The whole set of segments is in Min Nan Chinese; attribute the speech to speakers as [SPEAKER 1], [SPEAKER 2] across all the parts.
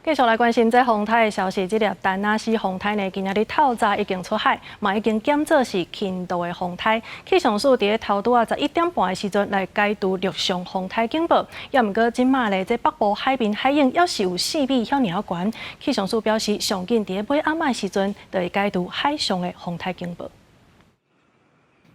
[SPEAKER 1] 繼續來關心這風颱的消息，這粒陳那斯風颱呢，今仔日透早已經出海，嘛已經減做是輕度的風颱。氣象署佇咧頭拄仔11點半的時陣來解除陸上風颱警報，也毋過這馬咧，這北部海邊海湧猶是有4米遐爾仔懸。氣象署表示，上緊佇咧尾暗的時陣，就會解除海上的風颱警報。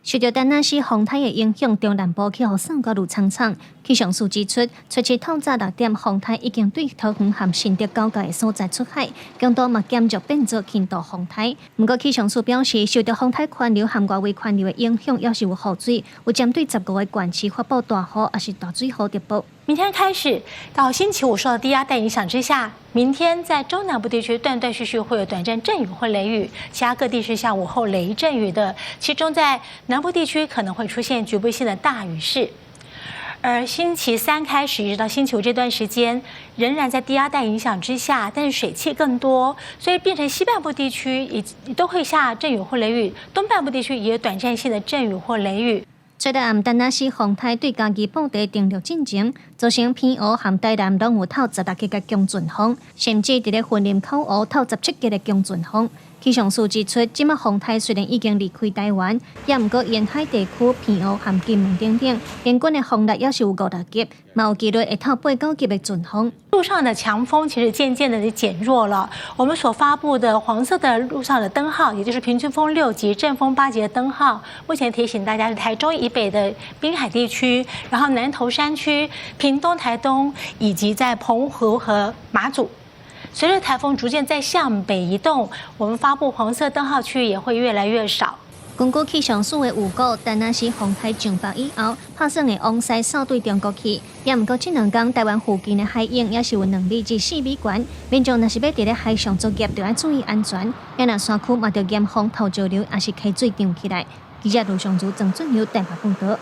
[SPEAKER 2] 受著陳那斯風颱的影響，中南部氣候散甲愈氅氅。氣象署指出，初七透早6點，風颱已經對桃園和新竹交界的所在出海，強度嘛減弱變做輕度風颱。毋過氣象署表示，受著風颱環流和外圍環流的影響，猶是有雨水，有針對15個縣市發布大雨，抑是大水雨特報。
[SPEAKER 3] 明天開始到星期五，受到低壓帶影響之下，明天在中南部地區斷斷續續會有短暫陣雨或雷雨，其他各地是下午後雷陣雨的。其中在南部地區可能會出現局部性的大雨勢。而星期三開始一直到星期五這段時間，仍然在低壓帶影響之下，但是水汽更多，所以變成西半部地區也都會下陣雨或雷雨，東半部地區也有短暫性的陣雨或雷雨。
[SPEAKER 2] 初六暗陳那斯風颱對嘉義埔地登陸進前，造成澎湖和台南攏有透16級的強陣風，甚至佇咧雲林口湖透17級的強陣風。氣象署指出，這馬風颱雖然已經離開台灣，也毋過沿海地區、澎湖和金門等等，平均的風力猶是有5、6級，嘛有機會會透8、9級的陣風。
[SPEAKER 3] 陸上的強風其實漸漸的減弱了。我們所發布的黃色的陸上的燈號，也就是平均風6級、陣風8級的燈號，目前提醒大家是台中以北的濱海地區，然後南投山區、屏東、台東，以及在澎湖和馬祖。隨着颱風逐漸在向北移動，我們發布黃色燈號區域也會越來越少。
[SPEAKER 2] 根據氣象署的預告，陳那斯風颱上北以後，拍算會往西掃對中國去。也毋過這兩工台灣附近的海湧猶是有2米至4米懸，民眾若是欲佇咧海上作業，就愛注意安全。也若山區嘛著嚴防土石流，抑是溪水漲起來。記者盧尚如、鄭俊友台北報導。